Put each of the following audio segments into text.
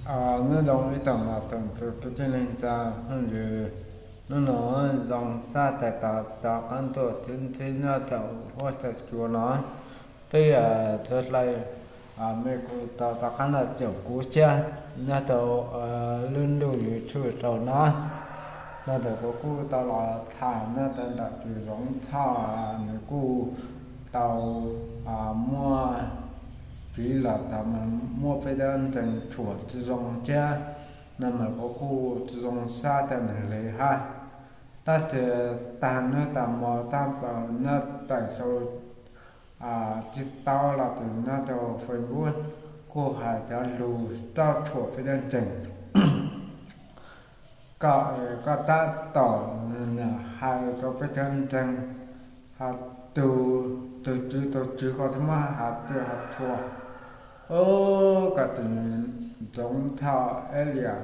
Nyob zoo ib tsoom mloog tsoom tus kwv tij neej tsa phooj ywg, hnub no zoo xab tais tos rov qab tuaj txhib nyob rau huab saum cua no. Peb txhua hlais, mej kuj tau rov qab los caum kuv thiab nyob rau lub ntuj YouTube rau no. No ntawm kuv kuj tau los tham nyob rau ntawm tus Zoov Thoj, nws kuj tau muab piv los tau muab peb cov ntseeg thuam tsis zoo thiab. No mas kuv kuj tsis zoo xab rau nws li hab. Tab sis tag hnub tag hmo tab tom nyob tawm sau tsis tau los tus nyob rau Facebook kuj hais cov lus txob thuam peb cov ntseeg. Koj, koj tab tom hais rau peb cov ntseeg, hais tus, tus tswv tus tswv koj twb muab hais tias hais thuam. Koj tus Zoov Thoj Elias,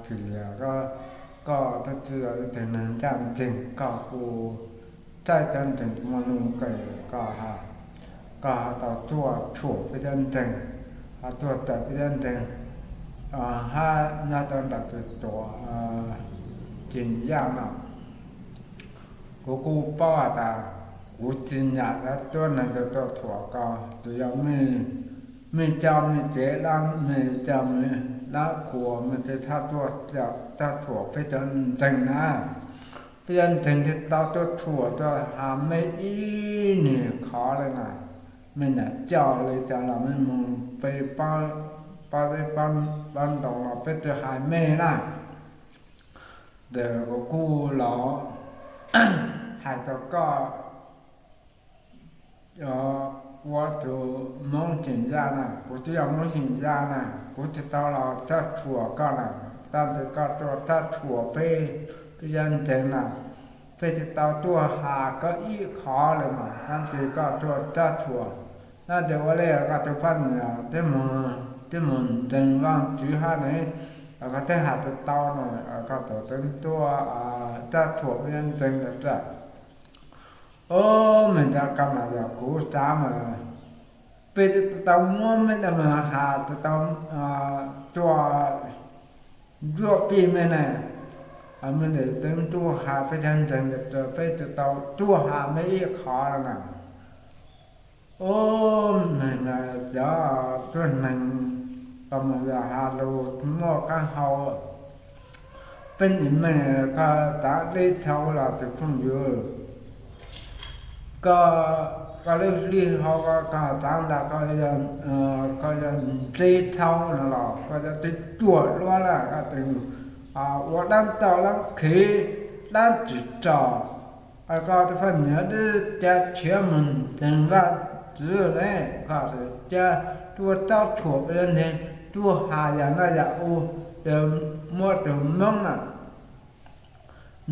Phim Lias, koj twb tsis yog ib tug neeg ncaj ncees, koj kuj txaij cov ntseeg muaj nuj nqis, koj, koj ho tau tuaj thuam peb cov ntseeg, ho tuaj tawm peb cov ntseeg hab nyob rau ntawm tus tuam Tsim Yaj no. Kuv kuj paub has tas kuv tsis nyam cov tuab neeg tuaj thuam koj, tsuas yog mej coj mej cev dab, mej coj mej dab qhuas mej tsis txhob tuaj, txhob thuam peb cov ntseeg na. Peb cov ntseeg tsis tau tuaj thuam tuaj has mej ib niag qhov li na. Mej nyam coj li cas los mej mus pe pob zeb pob ntoo los peb tsis hais mej na. Ntawm kuv kuj los hais rau koj, ua tus Hmoob Tsim Yaj na, kuv twb yog Hmoob Tsim Yaj na, kuv tsis tau los txhob thuam koj na, tab sis koj tuaj txhob thuam peb, peb cov ntseeg na. Peb tsis tau tuaj has koj ib qho li mas tab sis koj tuaj txhob thuam. Tab sis ua li koj tus poj niam twb mus ntseeg Vaajtswv hab ne, koj twb has tsis tau no, koj tseem tuaj txhob thuam peb cov ntseeg lawm. Ub, mej cov, koj mas yog kuv xav mas peb tsis tau muab mej cov mas has tsis tau tuaj ntsuaj pij mej ne. Mej tseem tuaj has peb cov ntseeg, peb tsis tau tuaj has mej ib qho na. Ub, mej cov tuab neeg, koj mas yog has lus muaj qaab hau. Peb nim mej koj txav dleb dhau los tus phooj ywg, koj, koj lub hli hau koj txav ntag, koj yog dleb dhau no los koj yog tib cuag luab lawm, koj tseem ua dlaab tau dlaab khiv, dlaab tsis tso. Koj tus poj niam twb cav khiav mus ntseeg Vaajtswv ne, koj tseem tuaj txhob thuam peb cov ntseeg, tuaj has yam no yam u, muab tus Moob na.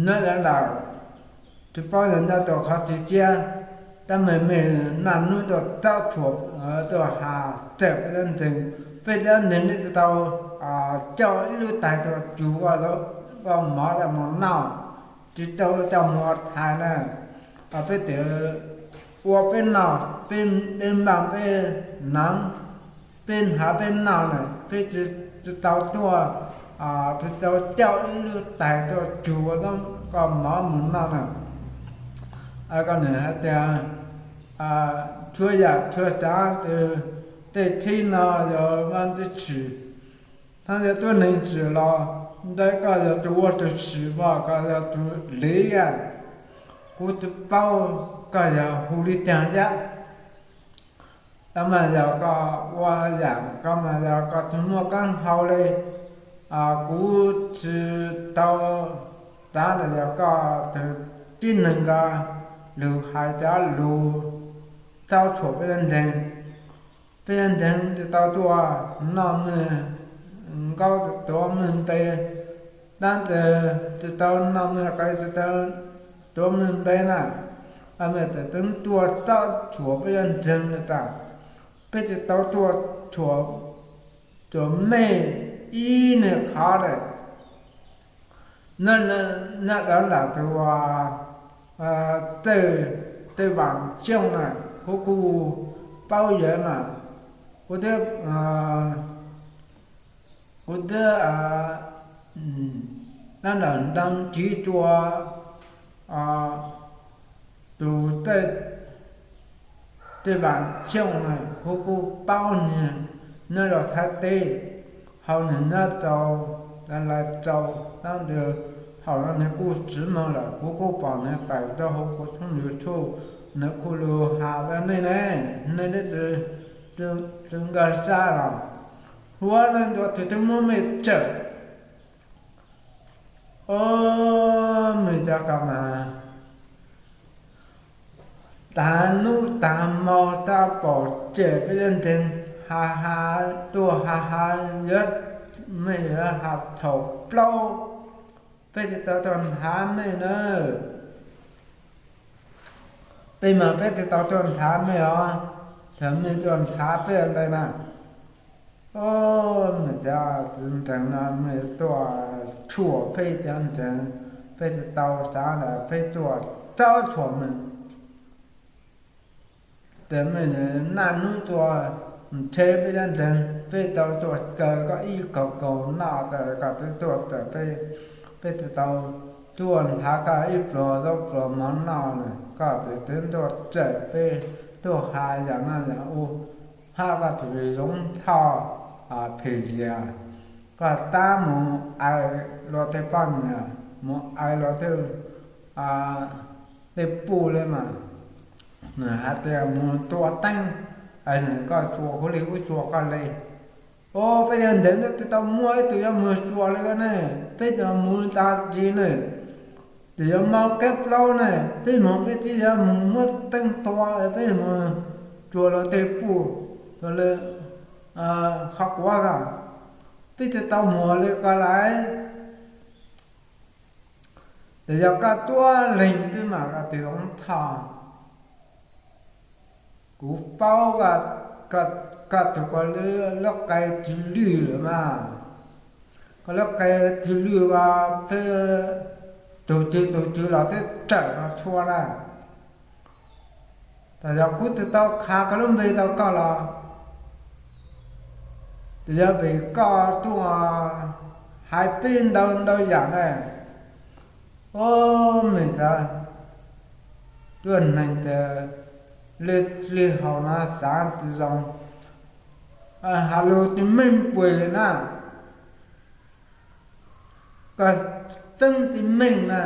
Nyob ntawd lawm, tsis paub yog nyob rau qhov twg thiab, tab meeg mej naj nub tuaj txhob thuam, tuaj has txawm peb cov ntseeg. Peb cov ntseeg twb tsis tau coj ib lub tais tuaj tsuag koj mov coj mus noj, tsis tau coj mus ua thaiv na. Peb tseem ua peb noj, peb npaaj peb hnav, peb hnav peb noj na, peb tsis tau tuaj, tsis tau coj ib lub tais tuaj tsuag koj mov mus noj na. Koj nws hais tias txhua yam txhua tsav, tej thib no yog Vaajtswv tshwm, hab yog tuab neeg tshwm los ntawm koj yog tus ua tus tshwm, koj yog tus liv a. Kuv tsis paub koj yog hu li caag thiab. Tab mas yog koj ua yam koj mas yog koj tsis muaj qaab hau li. Kuv tsis tau, tab sis yog koj tus tib neeg ko lug hais cov lug txhob thuam peb cov ntseeg. Peb cov ntseeg tsis tau tuaj noj mej nkaub, tsis tau tuav mej npe, tab sis tsis tau noj mej qe, tsis tau tuav mej npe na. Mej tseem tuaj txhob thuam peb cov ntseeg li tas. Peb tsis tau tuaj thuam, thuam mej ib niag qhov li. Nyob, nyob rau ntawm tus Txawj, Txawj Vaam Xyooj na, kuv kuj paub yawg mas, kuv twb, Kuv twb nyob ntawm nroog Tsiv Tsua, tus tej vam xyooj na, kuv kuj paub niag nyob rau Thaib teb, hauv niag nyob rau Lais Tsau, tab sis hauv no niag kuj tsis moog lawm. Kuv kuj pom niag tawm rau hauv kuv tshooj YouTube, nws kuj lug has rau nej ne, nej twb tsis nkag siab los. Huab leej ntawd tus twb muab mej tsawm. Ob, mej cov ko mas tag nub tag hmo tab tom tsem peb cov ntseeg, has has tuaj has has yuav, mej yuav has thaum plaub, peb tsis tau tuaj nrhav mej na. Peb mas peb tsis tau tuaj nrhav mej os, thaum mej tuaj nrhav peb ua ntej na. Ob, mej cov txiv ntseeg no mej tuaj tshuam peb cov ntseeg, peb tsis tau xav lawm, peb tuaj txob tshuam mej. Ces mej naj nub tuaj nrhav peb cov ntseeg, peb tau tuaj kaw koj ib kaug kaus noj tas koj twb tuaj txawm peb, peb tsis tau tuaj nrhav koj ib pluag zaub pluag mov noj na, koj twb twb tuaj tsawm peb, tuaj has yam no yam ub, hab koj tus zoov thoj phem lias, koj tab mus aws luag tej poj niam, mus aws luag tej puj li mas, nws hais tias mus tua teeb, nws koj xyuas kuv li kuv xyuas koj li. Ob, peb cov ntseeg twb tsis tau muaj ib tug yuav mus xyuas li koj ne, peb tsis mus tas tsi ne, tsis yuav mob kab plaub ne, peb mus peb tsis yuav mus muab teeb tua, peb mus xyuas luag tej puj, luag li qhov quav ko, peb tsis tau mus li koj lawm. Ces yog koj tuab leeg twb mas koj tus zoov thoj. Kuv paub koj tus ko lub qe tsw lwj lawm mas, koj lub qe tsw lwj ko, peb tug twg tug twg los twb tsawm no tshua na. Tas yog kuv tsis tau khav koj lub npe rau koj los, tas yog pem koj tuaj hais peb ntau ntau yam ne. Ob, mej xav tuaj neeg tas li haus no xav tsis zoo, has lus tsis meej puas li na, koj tseeb tsis meej na,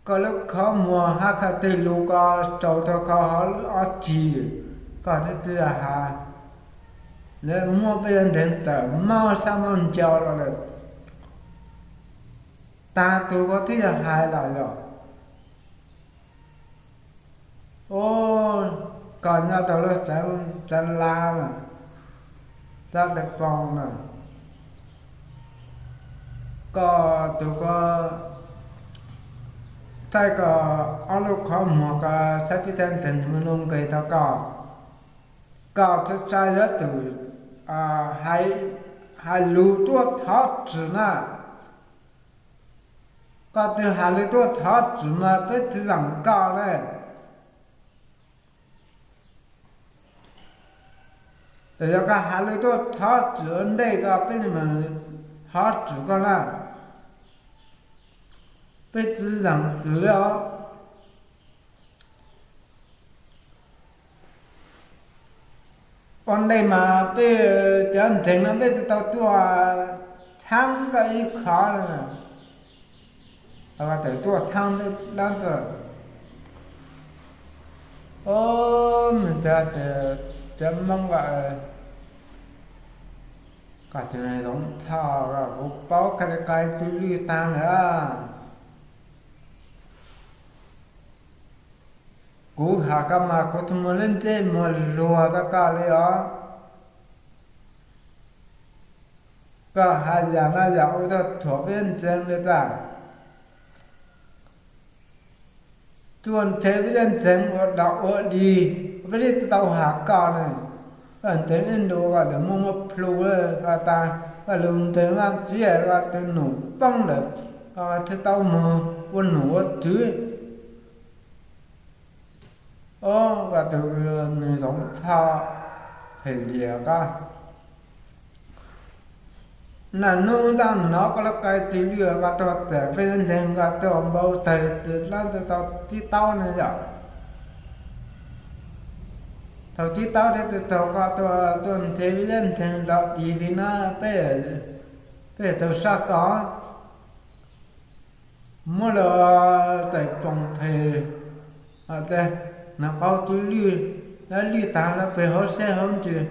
koj lub qhov muag hab koj tej lus ko tsaus rau koj hauv lub ob ceg, koj twb tsis has, lawv muab peb cov ntseeg tawm mob sab mob ncaus los lawm. Tag tus ko twb yog hais los yog, ob, koj nyob rau lub xeev Lab, Lab Teb Poo na, koj tus ko thaij koj ob lub qhov muag ko saib peb cov ntseeg nws lub nqe rau koj, koj txhaj txhaj yuav tsum hais lus tuaj thov txim na. Koj twb has lus tuaj thov txim mas peb tsis zaam koj ne. Ces yog koj has lus tuaj thov txim ua ntej ko peb li mas thov txim koj na, peb tsis zaam txim li os. Ua ntej mas peb cov ntseeg no peb tsis tau tuaj thaab koj ib qho li, tawm tuaj thaab peb dlaab tuaj. Ob, cov Moob ko, koj tus zoov thoj, kuv paub koj li qe tsw lwj taag lawm. Kuv has koj mas kuv tsis muaj lub ntsej muag luag rau koj li os. Koj has yam no yam ua rau thuam peb ntseeg li tas. Tuaj nthe peb cov ntseeg ua dog ua dig, peb li tsis tau has koj ne. Koj ntseeg ib ntus koj tseem muaj muaj plhu ko tas, koj lug ntseeg Vaajtswv koj tus num poob lawm, koj tsis tau moog ua num ua tswv. Ob, koj tus nws zoov thoj phem lias koj. Naj nub ntaj nov koj lub qe tsis lwj koj tuaj txawm peb lub nteeg koj tuaj npau taws lab tau tib taub ne yom. Thaum tib taub thiab thaum koj tuaj tuaj nrhiav peb lub nteeg los tis li na, peb, peb tau sab koj muab los tawm ploos phem, nws qau tsis lwj, lab lwj tag lawm pem hauv siab hauv ntsws.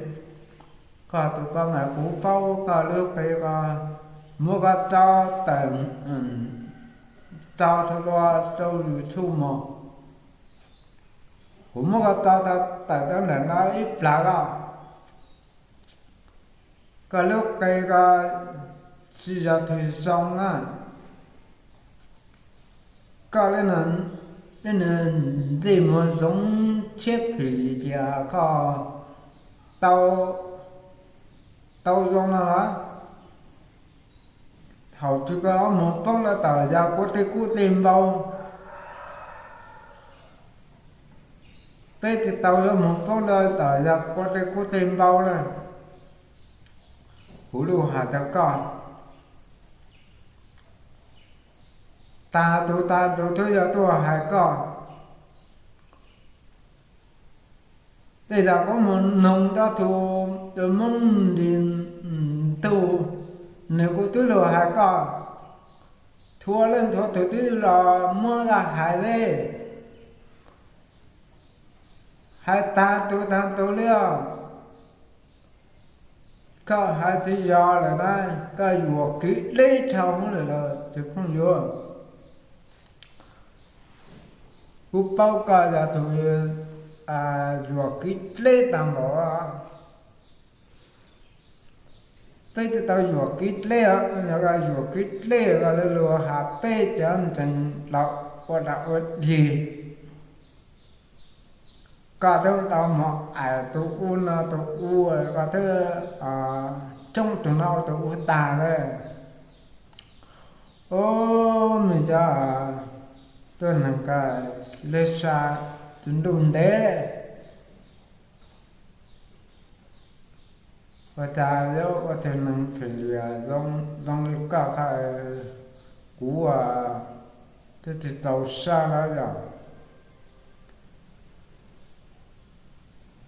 Koj tus koj mas kuv paub koj lub qe ko, muab koj tso tawm, tso rau, rau YouTube mos. Kuv muab koj tso tawm rau ntawm no ib plag koj, koj lub qe ko tsis yog tus zoo na. Koj lub, lub ntsej muag zoo tshiab phim li tias koj tau, tau zoo no los, thaum twg koj muag poob los tawm yog kuv tej kub tej npau. Peb tsis tau yuav muag poob los tawm yog kuv tej kub tej npau lawm. Kuv lub hais rau koj, tag tus tag tus twb yog tuaj hais koj. Tej zaum koj mus noog rau tus Moob Lis ntuj, nws kuj twb los hais koj, thuav leej thuav tus twb los muab koj hais li. Hais tag tus tag tus li os. Koj hais tsis yog lawm na, koj yuam kev deb dhau lawm los tus phooj ywg. Kuv paub koj yog tus yuam kev deb tag npaum. Peb twb tau yuam kev deb, yog koj yuam kev deb koj lub lus hais peb cov ntseeg los ua dab ua dig. Koj twb tau mus aim tus ub no tus ub, koj twb coob tus no tus ub tag lawm. Ub, me cov tuab neeg ko, lub sab tus ntuj ntev. Ua cas yuav ua tus neeg phem lias zoo li koj, kuv twb tsis txaus siab lawm yog.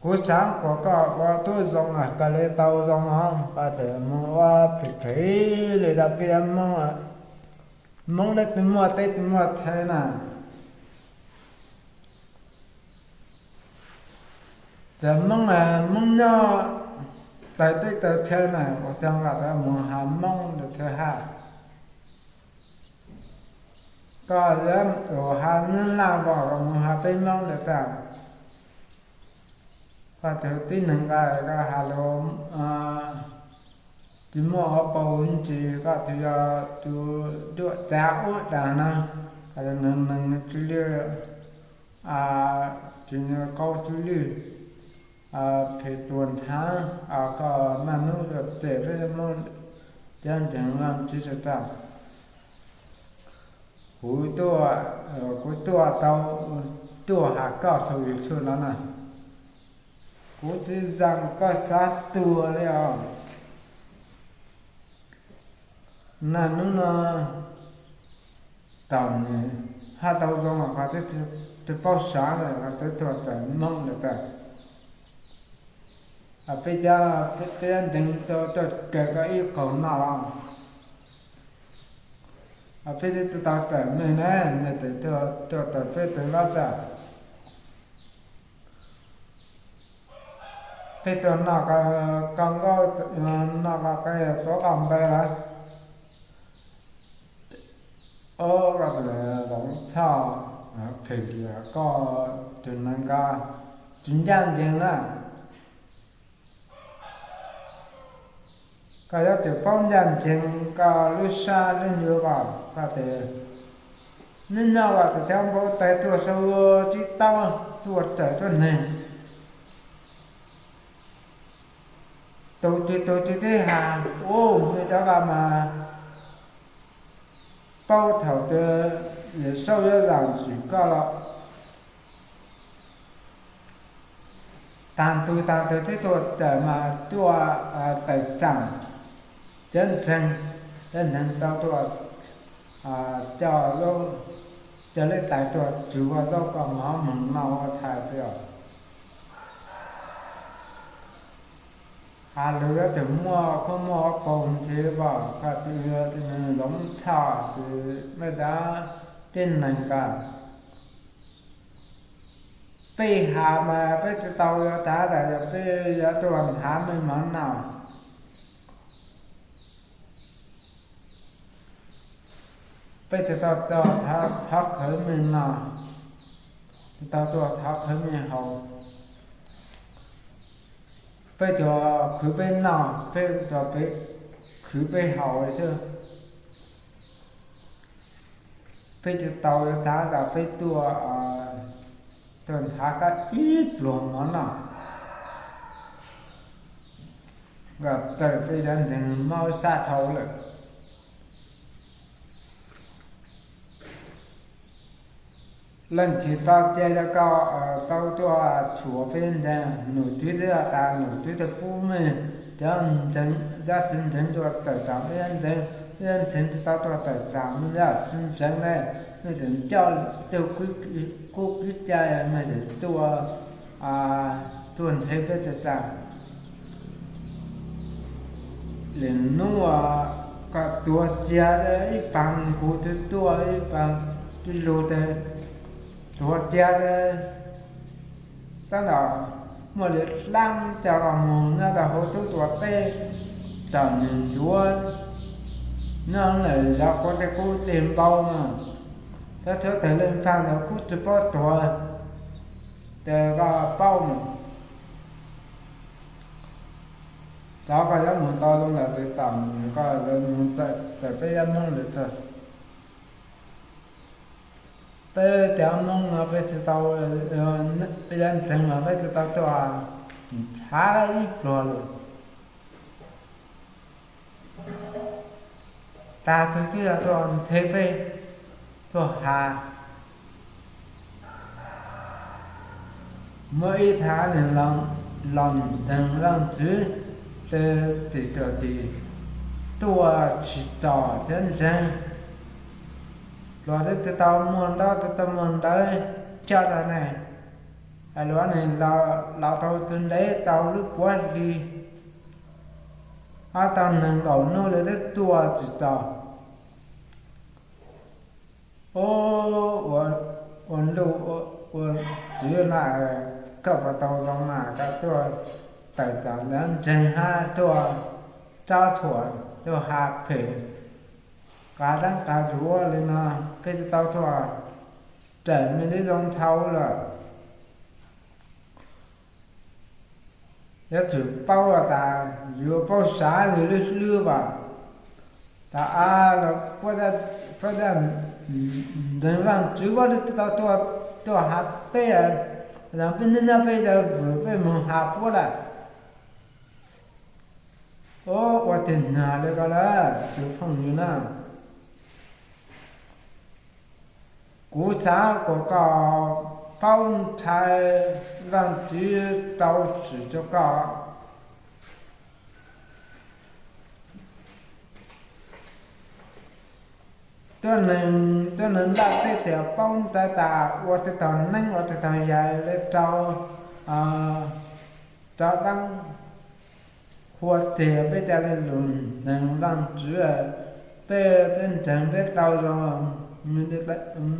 Kuv xav kom koj ua tub zoo los koj li tau zoo os, koj tseem mus ua phem phem li rau peb Hmoob, Hmoob lawv twb muaj teb twb muaj chaw na. Cov Hmoob, Hmoob nyob tau teb tau chaw na, ua cas koj tseem mus has Hmoob lawm thiab hab? Koj yuav ua has Nyab Laj los koj mus has peb Hmoob lawm tag. Koj tus tib neeg nqa koj has lus tsis muaj ua paus ntsis, koj tus yog tus cuam tsav ub tsav no, koj tus neeg neeg tsis lwj, tsis nyob qau tsis lwj, phem tuag nthav, koj naj nub yuav cem peb Hmoob cov ntseeg no tsis tau tag. Kuv tuaj, kuv tuaj tau, tuaj has koj saum YouTube no na, kuv tsis zaam koj xav tuag li os. Naj nub no tau nws hab tau zoo los koj twb tsis paub sav lawm, koj twb tuaj tawm Hmoob lawm tag. Peb cov, peb ntseeg tuaj kawm koj ib qaug noj los, peb twb tau tawm mej na, mej tes tuaj tawm peb tes lab tag. Peb tuaj noj koj nkauj, noj koj qe tuav koj npe lawm. Ob, koj tus Zoov Txhoj, phem tias koj tus neeg ko tsis ncaj ncees na. Koj yuav tsum paub ncaj ncees koj lub sab lub ntsws os. Koj tes neb nyob koj tes cov npau taws tuaj sau tsib taub tuaj tawm tuab neeg, tus twg tus twg twb has ua, nej cov koj mas paub thaum twg Yawm Saub yuav zam txim koj los. Tag tug tag tug twb tuaj tawm mas tuaj tawm tsaam, Cov ntseeg, cov ntseeg tau tuaj coj, coj lub tais tuaj tsuag zaub kom mov moog noj ua thaij peb os. Has lug yuav tug muaj khaub muaj paug ntshe pom koj tw nws loob tshaj tw mej dab tib neeg koj. Peb has mas peb tsi tau yuav thav tas yog peb yuav tuaj nrhav mej mov noj. Peb tsi tau tuaj thov khwv mej noj, tsi tau tuaj thov khwv mej haus. Peb tuaj khwv peb noj, peb tuaj khwv peb haus xwb. Peb tsi tau yuav thav tas peb tuaj, tuaj nrhav koj ib pluag mov noj. Koj tawm peb cov ntseeg mob sab dhau lawm. Leej twg tau cia rau koj tau tuaj tshuam peb ntseeg, num twg thiaj tas num twg thiaj pub mej cov ntseeg, cov txiv ntseeg tuaj tawm tsam peb ntseeg, peb ntseeg tsi tau tuaj tawm tsam mej cov txiv ntseeg ne. Mej tseem coj tug kub kwv cai mej tseem tuaj, tuaj nthe peb tawm tsam. Lwm hnub koj tuav cia ib paag nqus twg tuaj ib paag twg lug tes, tuav cia tes, tab tom muaj li dlaab coj koj moog nyob rau huv tub tuam teb, tom nwg ncuav nyob lawm zov kuv tej kub deg npau no, cov suav tawg leej faaj ntawd kub tsi paub tuag, tes koj paub mus. Cov koj yuav mus tau zoo lawm tes tom koj mus tawm peb yuav Moob lawm tag. Peb cov Moob no peb tsi tau, peb yuav ntseeg mas peb tsi tau tuaj nrhav ib pluag lawm. Tag tug twb yog tuaj nthe peb, tuaj has. Muaj ib thav nwg los nteeg Vaajtswv, tes txim tuam txim tuaj tsis tos cov ntseeg. Luag twb tau muag ntaub tau muag ntawv coj rau ne, luag nwg los tau tug ntev tau lub puav hli, ob tau nees nkaum nub lawv twb tuaj tsis tos. Ua, ua ntuj, ua txiv na, koj puas tau zoo na, koj tuaj tawm tom lawv ntseeg hab tuaj rov thuam tuaj has phem, qav dlaab qav duav li no, peb tsi tau tuaj raws mej li zoo dhau lawm. Yuav tsum paub tas yus paub sav yus lub hlwb as, tas a, puab ntseeg Vaajtswv puab tau tuaj has peb, peb nyob nyob peb cov vwm peb moog has puab lawm. Ua tig nyag li ko lawm tus phooj ywg na. Kuv xaav kom koj paub ntshai Vaajtswv rau tsim rau koj. Tuab neeg, tuab neeg nplaj teb tias paub ntshai tas ua tsi taug neeb ua tsi taug yaig li rau, rau dlaab hua tiag peb ca le lug ntseeg Vaajtswv, peb, peb ntseeg peb tau zoo, ntseeg tas mej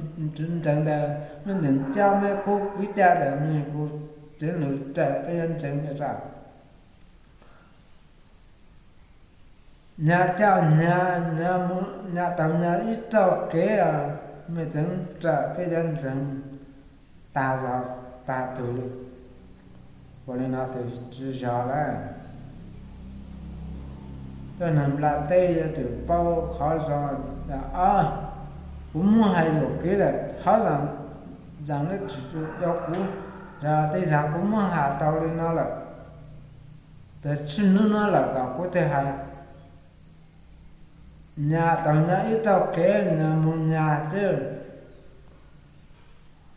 ntseeg tas mej ntseeg coj mej kub kwv cai tas mej kuj tsev lug raws peb yuav ntseeg tas. Nyag coj nyag, nyag taug nyag ib txoj kev, mej tseem raws peb yuav ntseeg tag zog tag tug li. Ua li no tes tsi yog lawm. Tuab neeg nplaj teb yuav tsum paub qhov zoo, kuv muab hais yuam kev lawm, qhov zoo zaam le tsis rau kuv, yog tej zag kuv muab has tau li no lawm, tes txij hnub no lawm los kuv thiaj hais. Nyag taug nyag ib txoj kev, nyag moog nyag xwb.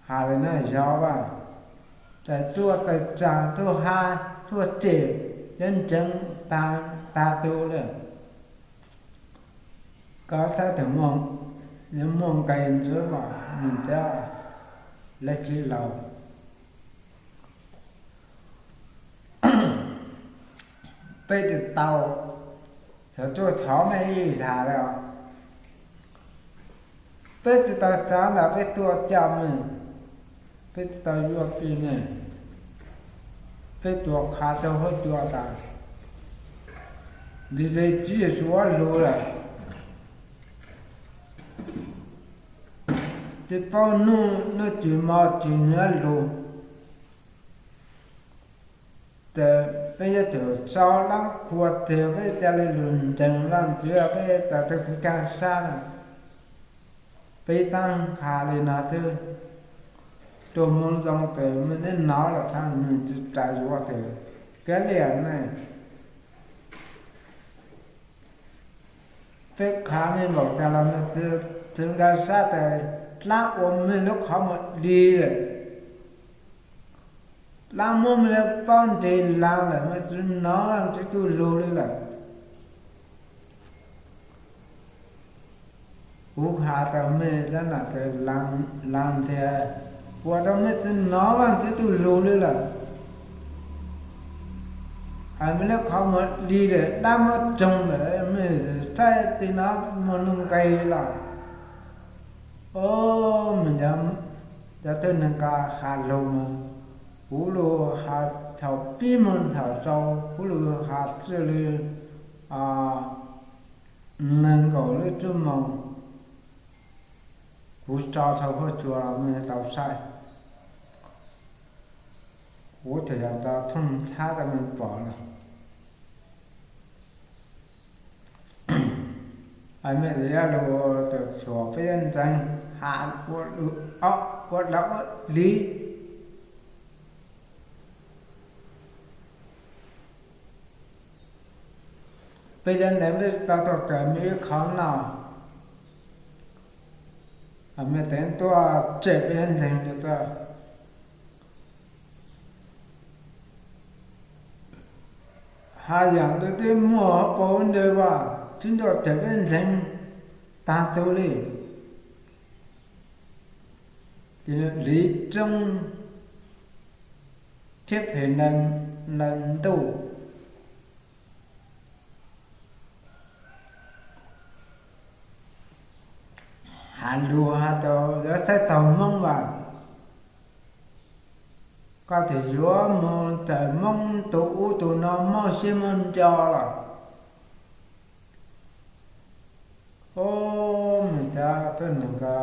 Has li no yog as, tas tuaj tawm tsaam tuaj has tuaj cem yuav ntseeg tag tug li. Koj saib tus muaj nqis ntsuab mas nws ntxhiab, lawv tsis laus. Peb tsis tau, txhov tuaj thov mej ib zag li os. Peb tsis tau txav ntawd peb tuaj coj mej, peb tsis tau yuav pib mej, peb tuaj qha rau huab cua tas, ntshe tsis yog suav lug lawm. Tsis paub nuj nuj tsis mos tsis nyiam lug. Ces peb yuav tsum sau dab qhua tiag, peb ca li lug ntseeg Vaajtswv, peb tas tug kws kaaj sab na, peb taab has li no xwb. Tuaj moo zoo tes mej neb nov lawm thaum nws tsis rais yuav tes kav liam ne. Peb qha mej npaum cas los mej txwv nkaag sab tes dlaab ua mej lub qhov muag dig lawm, dlaab muab mej lub paub ntseg laag lawm, mej tsis nov Vaajtswv tug lug li lawm. Kuv has tas mej dlaab nam tes laag ntxiag, ua rau mej tsis nov Vaajtswv tug lug li lawm. Mej lub qhov muag dig lawm, dlaab muab tsoog lawm, mej saib tes no muaj nuj nqis los. Os, mej cov tug neeg ko has lug mas, kuv lug has thaum pib moog thaum sau, kuv lug has txij li neeg nkaum lub tsib moos, kuv tso tau huab cua los mej tau saib. Kuv tseem yog tau thooj txhab rau mej pom no. Mej yuav lug tshuam peb yuav ntseeg has ua dlaab ua dlig. Peb yuav ntseeg peb tau tuaj kawm mej ib qho no, mej teev tuaj tseg peb yuav ntseeg rau txog has yaam ntawd twb muaj paub ntawd as, tib ntuj teb peb ntseeg taag tug li. Ces Liv Tsoob thiab Phem Nees Leej Ntuj has lug has tas yuav saib taug Moob as, koj tseem yuav mus tawm Moob tug ub tug no, Moob siab Moob nco los. Os, mej cov tug neeg ko,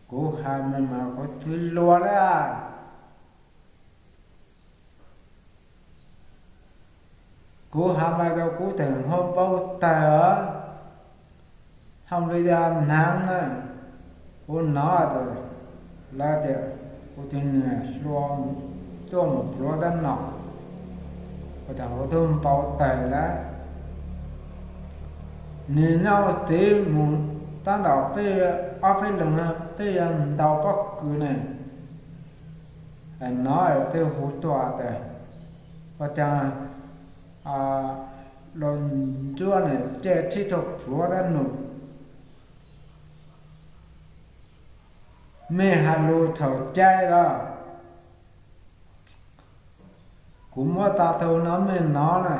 kuv has mej mas kuv tsis luag li. Kuv has mas rau kuv tseem ho npau taws os, hauj lwm yog hnav na. Kuv nov tas lawv tias kuv tus niam hluas tuaj mus pluav dab nom, kuv tseem ho tug npau taws lawm. Nwg nyob tsev mus tab tom peb ob peb leeg no peb yuav ntaus pob kws ne, nov twb hu tuaj tas ua caag los ntsuab ne, caij tsheb tuaj pluav dab nom. Mej has lug thaum caij los, kuv muab tau tug no mej nov na.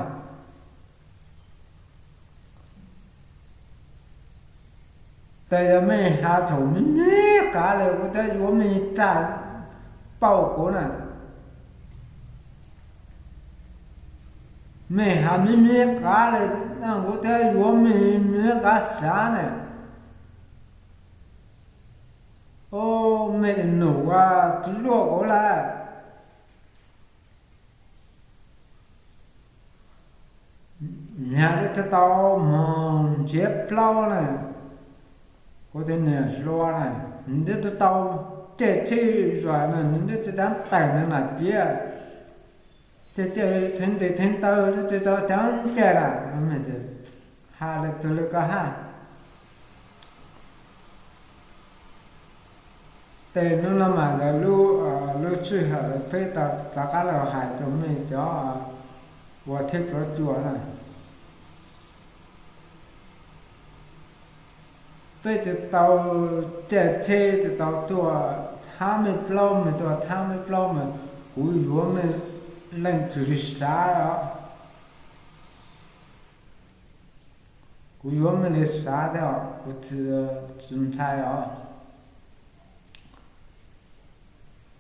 Tes yog mej has thaum me me qav li kuv thiaj yuav mej raj pauj kuv na. Mej has me me qav li kuv thiaj yuav mej me me qav xav na. Os, mej num ua tsis luaj kuv lawm. Nyag li tau moog nrhiav plaub na, kuv tus niam hluas na, nws twb tsis tau caij tsheb zuag na, nws twb tsis tau tawm na, nam ciav tiag tiag, txheeb tes txheeb taw twb tsis tau cov caij lawm. Has li tug li ko hab. Tes nub no mas lawv lub sij hawm peb rov qab los hais rau mej cov ua thib pluav cua na. Peb tsis tau caij tsheb, tsis tau tuaj thab mej plaub, mej tuaj thab mej plaub mas kuv yuav mej leej twg li sav os. Kuv yuav mej li sav thiab os, kuv tsis ntshai os.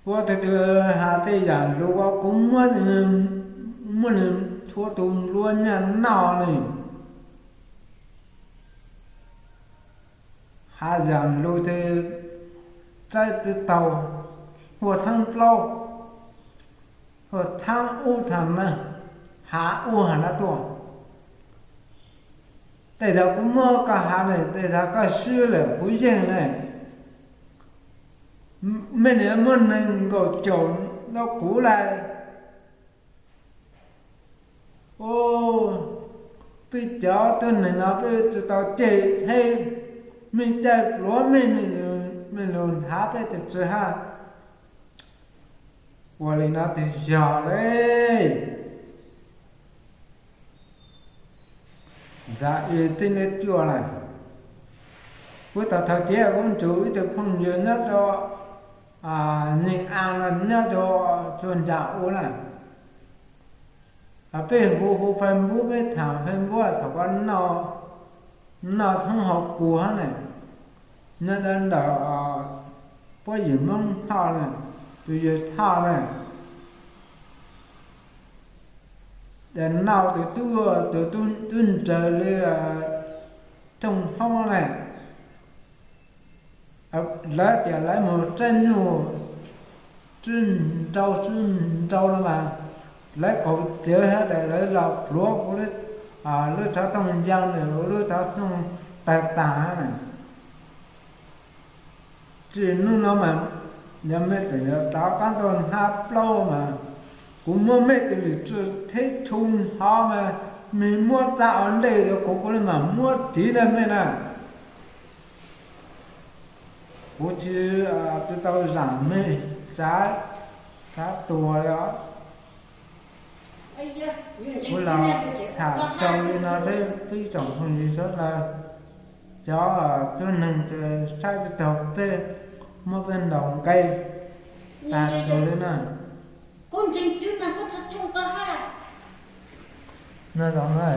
Ua tus twg has tej yam lus ua kuv muab, muab nws tshuav tus npluav nyaj noj ne. Has yam lus twg tsaib twb taug, huaj thaab plaub, huaj thaab ub thaab no, has ub has no tuaj. Tej zaum kuv muab koj has ne, tej zaum koj swb lawm kuv yeej ne. Mej niam muab nees nkaum caum rau kuv lawm. Peb cov tuab neeg no peb tsis tau ceg teb, mej caij pluav mej, mej lug nrhav peb tes tsi hab. Ua li no twb yog le. Ntxhais tij neb cuaj na, kuv tau thov tias kuv ntsib ib tug phooj ywg nyob rau Nij As no, nyob rau txuas ncas ua na. Peb hu hu Facebook, peb tham Facebook thaum koj noj thoob hauv kuv hab ne, nyob ntawm puab yim Moob Thoj na, tus yawg Thoj na. Ces noj tus tub, tus tub ntsawg li Tooj Hoob ne. Lawv tias lawv mus tsaib nyuj tsib nrau tsib nrau no mas, lawv kaum tawv hab tas lawv los pluav kuv lub, lub tsov tooj yaa na, lub tsov tooj tawg tag na. Txij hnub no mas yog mej tseem yuav rov qab tuaj hnab plaub mas kuv muab mej tus lwm tswv theb chu hnov mas, mej muab txaj ua ntej rau kuv, kuv li mam muab tiv rau mej na. Kuv tsis, tsis tau zaam mej sab, sab tua li os. Kuv los tham tau li no xwb peb tsoom phooj ywg sawv daws, cov tuab neeg saib tsis taug peb, muab peb ntaus nqe tag rau li na. No zoo na.